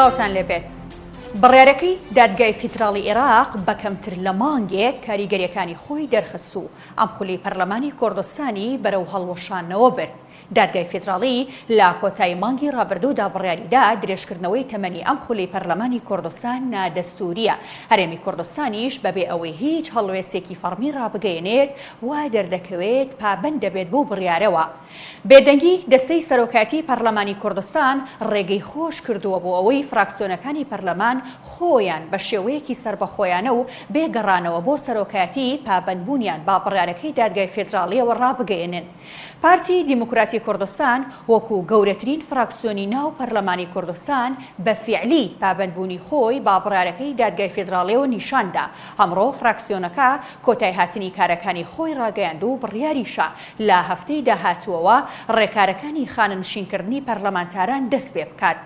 سڵاوتان لێبێت. بڕیارەکەی دادگای فیدراڵی عێراق بە کەمتر لە مانگێک کاریگەریەکانی خۆی دەرخست و ئەم خولی پەرلەمانی کوردستانی بەرەو هەڵوەشاندنەوە برد. دادگای فیدراڵی لە کۆتایی مانگی ڕابردوودا بڕیاریدا درێژکردنەوەی تەمەنی ئەم خولەی پەرلەمانی کوردستان نادەستوورییە، هەرێمی کوردستانیش بەبێ ئەوەی هیچ هەڵوێستێکی فەڕمی ڕابگەیەنێت وا دەردەکەوێت پابەند دەبێت بەو بڕیارەوە. بێدەنگی دەستەی سەرۆکایەتی پەرلەمانی کوردستان ڕێگەی خۆش کردووە بۆ ئەوەی فراکسیۆنەکانی پەرلەمان خۆیان بە شێوەیەکی سەربەخۆیانە و بێ گەڕانەوە بۆ سەرۆکایەتی پابەندبوونیان بە بڕیارەکەی دادگای فیدراڵییەوە ڕابگەیەنن. پارتی دیموکراتی کوردستان وەکو گەورەترین فراکسیۆنی ناو پەرلەمانی کوردستان بە فیعلی پابەندبوونی خۆی بە بڕیارەکەی دادگای فیدراڵیەوە نیشان دا، ئەمڕۆ فراکسیۆنەکە کۆتایهاتنی کارەکانی خۆی ڕاگەیاند و بڕیاریشە لە هەفتەی داهاتووەوە ڕێکارەکانی خانەنشینکردنی پەرلەمانتاران دەستپێبکات.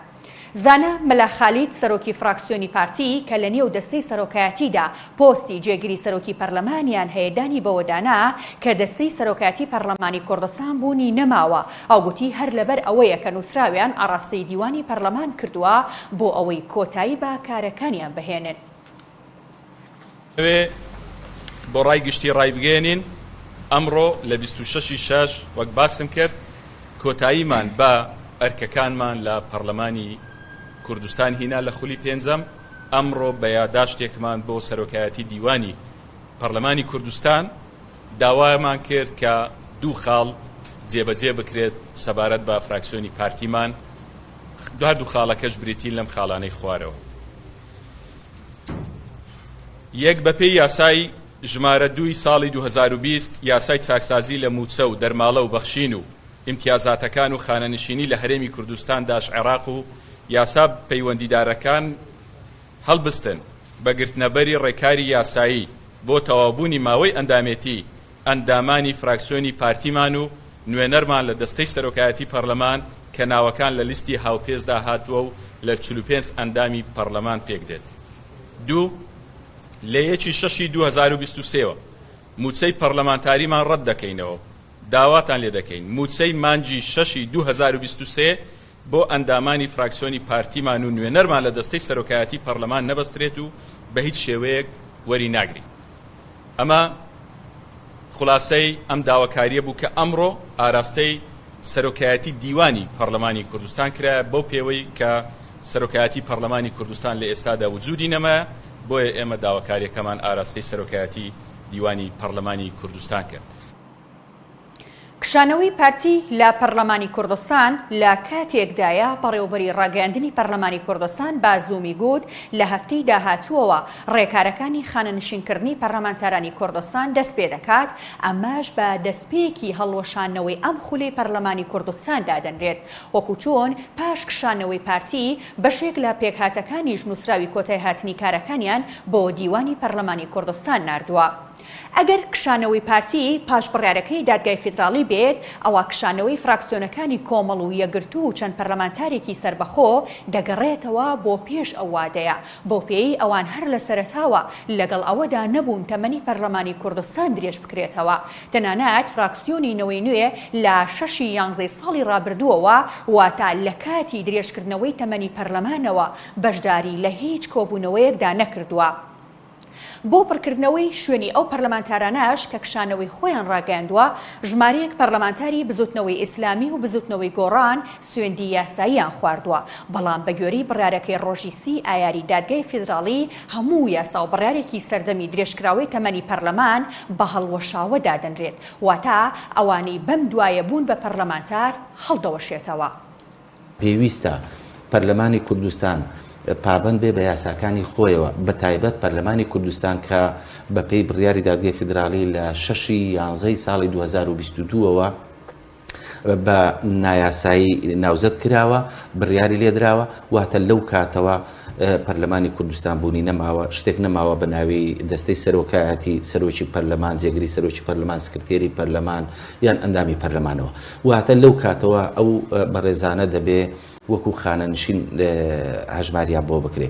زانا مەلا خالید سەرۆکی فراکسیۆنی پارتی کە لەنێو دەستەی سەرۆکایەتیدا پۆستی جێگری سەرۆکی پەرلەمانیان هەیە دانی بەوەدانا کە دەستەی سەرۆکایەتی پەرلەمانی کوردستان بوونی نەماوە، ئەو گوتی هەر لەبەر ئەوەیە کە نووسراویان ئاڕاستەی دیوانی پەرلەمان کردووە بۆ ئەوەی کۆتایی بە کارەکانیان بهێنن. دەمەوێ بۆ ڕای گشتی ڕایبگەیەنین ئەمڕۆ لە 26 ی شەش وەک باسم کرد کۆتاییمان بە ئەرکەکانمان لە پەڕلەمانی کوردستان هینا لە خولی پێنجەم، ئەمڕۆ بە یاداشتێکمان بۆ سەرۆکایەتی دیوانی پەڕلەمانی کوردستان داوامان کرد کە دوو خاڵ جێبەجێ بکرێت سەبارەت بە فراکسیۆنی پارتیمان، هەردوو خاڵەکەش بریتین لەم خاڵانەی خوارەوە. یەک بەپێی یاسای ژمارە دووی ساڵی 2020 یاسای چاکسازی لە مووچە و دەرماڵە و بەخشین و ئیمتیازاتەکان و خانەنشینی لە هەرێمی کوردستان داش عێراق و یاسا پەیوەندیدارەکان هەڵبستن بە گرتنەبەری ڕێکاری یاسایی بۆ تەواوبوونی ماوەی ئەندامێتی ئەندامانی فراکسیۆنی پارتیمان و نوێنەرمان لە دەستەی سەرۆکایەتی پەرلەمان کە ناوەکان لە لیستی هاوپێچدا هاتووە و لە 45 ئەندامی پەرلەمان پێکدێت. دوو. لە یەکی شەشی 2023 وە مووچەی پەرلەمانتاریمان ڕەت دەکەینەوە و داواتان لێ دەکەین مووچەی مانگی شەشی 2023 بۆ ئەندامانی فراکسیۆنی پارتیمان و نوێنەرمان لە دەستەی سەرۆکایەتی پەرلەمان نەبەسترێت و بە هیچ شێوەیەک وەری ناگرین. ئەمە خولاسەی ئەم داواکارییە بوو کە ئەمڕۆ ئاراستەی سەرۆکایەتی دیوانی پەڕلەمانی کوردستان کرایە بەو پێوەی کە سەرۆکایەتی پەڕلەمانی کوردستان لە ئێستادا وجودی نەمایە بۆیە ئێمە داواکاریەکەمان ئاراستەی سەرۆکایەتی دیوانی پەڕلەمانی کوردستان کرد. کشانەوەی پارتی لە پەرلەمانی کوردستان لە کاتێکدایە، بەڕێوەبەری ڕاگەیاندنی پەرلەمانی کوردستان بە زوومی گوت، لە هەفتەی داهاتووەوە ڕێکارەکانی خانەنشینکردنی پەرلەمانتارانی کوردستان دەستپێدەکات، ئەمەش بە دەستپێکی هەڵوەشاندنەوەی ئەم خولەی پەرلەمانی کوردستان دادەنرێت، وەکو چۆن پاش کشانەوەی پارتی بەشێک لە پێکهاتەکانیش نووسراوی کۆتایهاتنی کارەکانیان بۆ دیوانی پەرلەمانی کوردستان ناردووە. ئەگەر کشانەوەی پارتی پاش بڕیارەکەی دادگای فیدراڵی بێت، ئەوا کشانەوەی فراکسیۆنەکانی کۆمەڵ و یەکگرتوو و چەند پەرلەمانتارێکی سەربەخۆ دەگەڕێتەوە بۆ پێش ئەو وادەیە، بەوپێیەی ئەوان هەر لە سەرەتاوە لەگەڵ ئەوەدا نەبوون تەمەنی پەرلەمانی کوردستان درێژ بکرێتەوە. تەنانەت فراکسیۆنی نەوەی نوێ لە شەشی یانزەی ساڵی ڕابردووەوە، واتە لە کاتی درێژکردنەوەی تەمەنی پەرلەمانەوە بەشداری لە هیچ کۆبوونەوەیەکدا نەکردووە. بۆ پڕکردنەوەی شوێنی ئەو پەرلەمانتارانەش کە کشانەوەی خۆیان ڕاگەیاندووە، ژمارەیەک پەرلەمانتاری بزوتنەوەی ئیسلامی و بزوتنەوەی گۆڕان سوێندی یاساییان خواردووە، بەڵام بەگوێرەی بڕیارەکەی ڕۆژی سی ئایاری دادگای فیدراڵی هەموو یاسا و بڕیارێکی سەردەمی درێژکراوەی تەمەنی پەرلەمان بە هەڵوەشاوە دادەنرێت، واتە ئەوانەی بەم دوایە بوون بە پەرلەمانتار هەڵدەوەشێتەوە. پێویستە پەرلەمانی کوردستان پابەند بێ بە یاساکانی خۆیەوە، بەتایبەت پەرلەمانی کوردستان کە بەپێی بڕیاری دادگای فیدراڵی لە شەشی یانزەی ساڵی 2022 ەوە بە نایاسایی ناوزەد کراوە، بڕیاری لێدراوە، واتە لەو کاتەوە پەرلەمانی کوردستان بوونی نەماوە، شتێک نەماوە بە ناوی دەستەی سەرۆکایەتی، سەرۆکی پەرلەمان، جێگری سەرۆکی پەرلەمان، سکرتێری پەرلەمان یان ئەندامی پەرلەمانەوە. واتە لەو کاتەوە ئەو بەڕێزانە دەبێ وەکو خانەنشین هەژماریان بۆ بکرێ.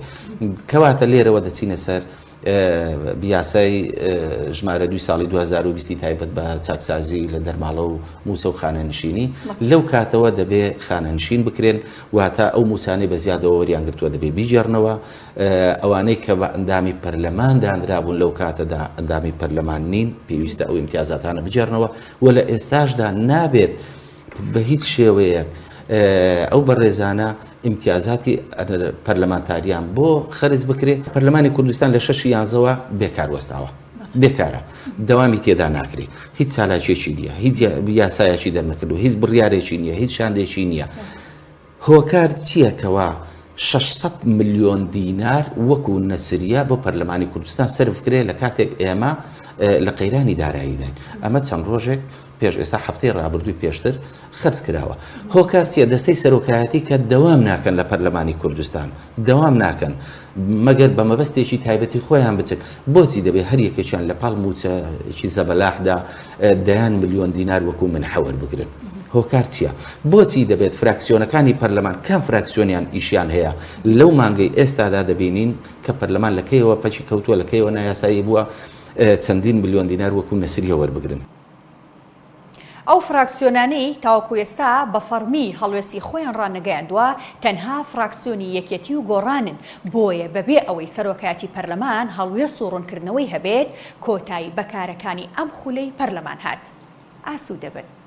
کەواتە لێرەوە دەچینە سەر. یاسای ژمارە دووی ساڵی 2020 تایبەت بە چاکسازی لە دەرماڵە و مووچە و خانەنشینی لەو کاتەوە دەبێ خانەنشین بکرێن واتە ئەو مووچانەی بە زیادەوە وەریان گرتووە دەبێ بیگێڕنەوە ئەوانەی کە بە ئەندامی پەرلەمان دانرابوون لەو کاتەدا ئەندامی پەرلەمان نین پێویستە ئەو ئیمتیازاتانە بگێڕنەوە و لە ئێستاشدا نابێت بە هیچ شێوەیەک ئەو بەڕێزانە ئیمتیازاتی پەرلەمانتاریان بۆ خەرج بکرێت پەرلەمانی کوردستان لە شەشی یانزەوە بێکار وەستاوە بێکارە دەوامی تێدا ناکرێ هیچ چالاکیەکی نییە هیچ یاسایەکی دەرنەکردو هیچ بڕیارێکی نییە هیچ شاندێکی نییە هۆکار چییە کەوا 600 ملیۆن دینار وەکو نەسریە بۆ پەرلەمانی کوردستان سەرف کرێ لە کاتێک ئێمە لە قەیرانی داراییداین ئەمە چەند ڕۆژێک پێش ئێستا هەفتەی ڕابردووی پێشتر خەرج کراوە. هۆکار چیە؟ دەستەی سەرۆکایەتی کە دەوام ناکەن لە پەرلەمانی کوردستان، دەوام ناکەن مەگەر بە مەبەستێکی تایبەتی خۆیان بچن، بۆچی دەبێ هەر یەکێکیان لە پاڵ مووچەیەکی زەبەلاحدا دەیان ملیۆن دینار وەکو منحە وەربگرن؟ هۆکار چیە؟ بۆچی دەبێت فراکسیۆنەکانی پەرلەمان کام فراکسیۆنیان ئیشیان هەیە؟ لەو مانگەی ئێستادا دەبینین کە پەرلەمان لە کەیەوە پەکی کەوتووە، لە کەیەوە نایاسایی بووە، چەندین ملیۆن دینار وەکو نەسریە وەربگرن. ئەو فراکسیۆنانەی تاوەکو ئێستا بە فەڕمی هەڵوێستی خۆیان ڕانەگەیاندووە تەنها فراکسیۆنی یەکێتی و گۆڕانن، بۆیە بەبێ ئەوەی سەرۆکایەتی پەرلەمان هەڵوێست و ڕوونکردنەوەی هەبێت کۆتایی بە کارەکانی ئەم خولەی پەرلەمان هات. ئاسوودەبن.